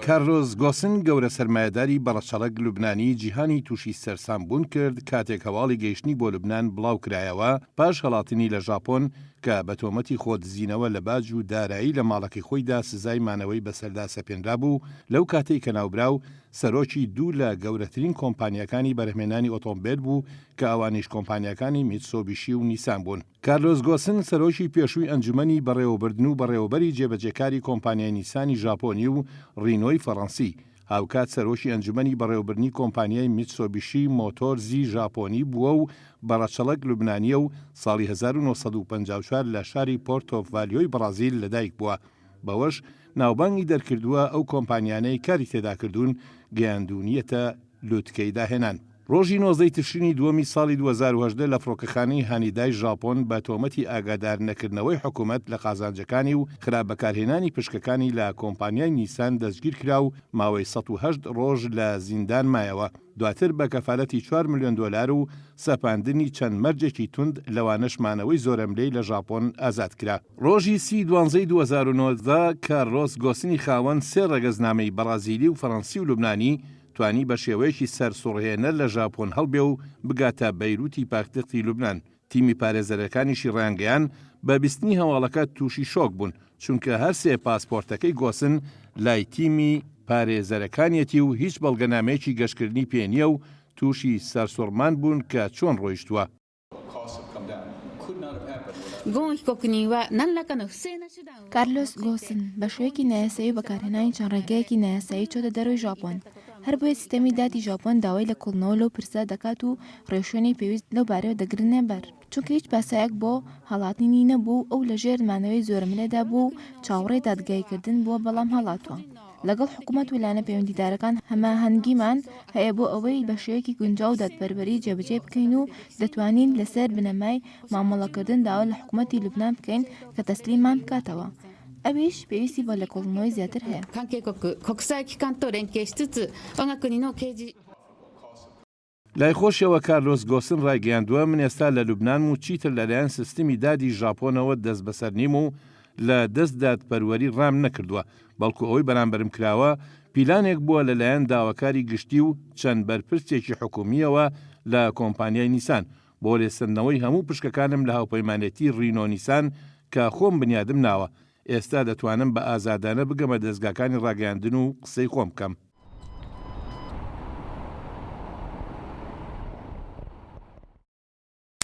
کارلۆس گۆسن گەورە سەرمایەداری بەڕەچەڵەک لوبنانی جیهانی تووشی سەرسام بوون کرد کاتێک هەواڵی گەیشتنی بۆ لوبنان بڵاوکرایەوە پاش هەڵاتنی لە ژاپۆن کە بە تۆمەتی خۆدزینەوە لە باج و دارایی لە ماڵەکەی خۆیدا سزای مانەوەی بەسەردا سەپێنرابوو لەو کاتەی کە ناوبراو سەرۆکی دوو لە گەورەترین کۆمپانیاکانی بەرهەمهێنانی ئۆتۆمبێل بوو کە ئەوانیش کۆمپانیاکانی میتسۆبیشی و نیسان بوون. کارلۆس گۆسن سەرۆکی پێشووی ئەنجومەنی بەڕێوەبردن و بەڕێوەبەری جێبەجێکاری کۆمپانیای نیسانی ژاپۆنی و ڕینۆی فەڕەنسی، هاوکات سەرۆکی ئەنجومەنی بەڕێوەبردنی کۆمپانیای میتسۆبیشی مۆتۆرزی ژاپۆنی بووە و بە ڕەچەڵەک لوبنانییە و ساڵی 1954 لە شاری پۆرتۆ ڤالیۆی بەڕازیل لەدایک بووە، بەوەش ناوبانگی دەرکردووە ئەو کۆمپانیانەی کاری تێداکردوون گەیاندوونیەتە لوتکەی داهێنان. ڕۆژی 19 ی تشرینی دووەمی ساڵی 2018 لە فڕۆکەخانەی هانیدای ژاپۆن بە تۆمەتی ئاگادار نەکردنەوەی حکومەت لە قازانجەکانی و خراپ بەکارهێنانی پشکەکانی لە کۆمپانیای نیسان دەستگیرکرا و ماوەی 108 ڕۆژ لە زیندان مایەوە دواتر بە کەفالەتی چوار ملیۆن دۆلار و سەپاندنی چەند مەرجێکی توند لەوانەش مانەوەی زۆرەملێی لە ژاپۆن ئازاد کرا. ڕۆژی سی دوانزەی 2019 کارلۆس گۆسنی خاوەن سێ ڕەگەزنامەی بەڕازیلی و فەڕەنسی و لوبنانی توانی بە شێوەیەکی سەرسوڕهێنەر لە ژاپۆن هەڵبێ و بگاتە بەیروتی پاکتەختی لوبنان، تیمی پارێزەرەکانیشی ڕایانگەیاند، بە بیستنی هەواڵەکە تووشی شۆک بوون، چونکە هەرسێ پاسپۆرتەکەی گۆسن لای تیمی پارێزەرەکانیەتی و هیچ بەڵگەنامەیەکی گەشتکردنی پێ نییە و تووشی سەرسوڕمان بوون کە چۆن ڕۆیشتووە. کارلۆس گۆسن بە شێوەیەکی نایاسایی و بەکارهێنانی چەند ڕێگایەکی نایاسایی چۆتە دەرەوەی ژاپۆن، هەربۆیە سیستەمی دادی ژاپۆن داوای لێکۆڵینەوە لەو پرسە دەکات و ڕێوشوێنی پێویست لەو بارەیەوە دەگرنە بەر، چونکە هیچ پاساوێک بۆ هەڵاتنی نەبووە و ئەو لەژێر مانەوەی زۆرەملێدا بووە و چاوەڕێی دادگاییکردن بووە بەڵام هەڵاتووە. لەگەڵ حکومەت و لایەنە پەیوەندیدارەکان هەماهەنگیمان هەیە بۆ ئەوەی بە شێوەیەکی گونجاو و دادپەروەری جێبەجێی بکەین و دەتوانین لەسەر بنەمای مامەڵەکردن داوا لە حکومەتی لوبنان بکەین کە تەسلیممان بکاتەوە، ئەویش پێویستی بە لێکۆڵینەوەی زیاتر هەیە. لای خۆشیەوە کارلۆس گۆسن ڕایگەیاندووە، من ئێستا لە لوبنانم و چیتر لەلایەن سیستمی دادی ژاپۆنەوە دەستبەسەر نیم و لە دەست دادپەروەری ڕام نەکردووە، بەڵکو ئەوەی بەرامبەرم کراوە پیلانێک بووە لەلایەن داواکاری گشتی و چەند بەرپرسێکی حکومییەوە لە کۆمپانیای نیسان بۆ لێسەندنەوەی هەموو پشکەکانم لە هاوپەیمانێتی ڕینۆ نیسان کە خۆم بنیادم ناوە. ئێستا دەتوانم بە ئازادانە بگەمە دەزگاکانی ڕاگەیاندن و قسەی خۆم بکەم.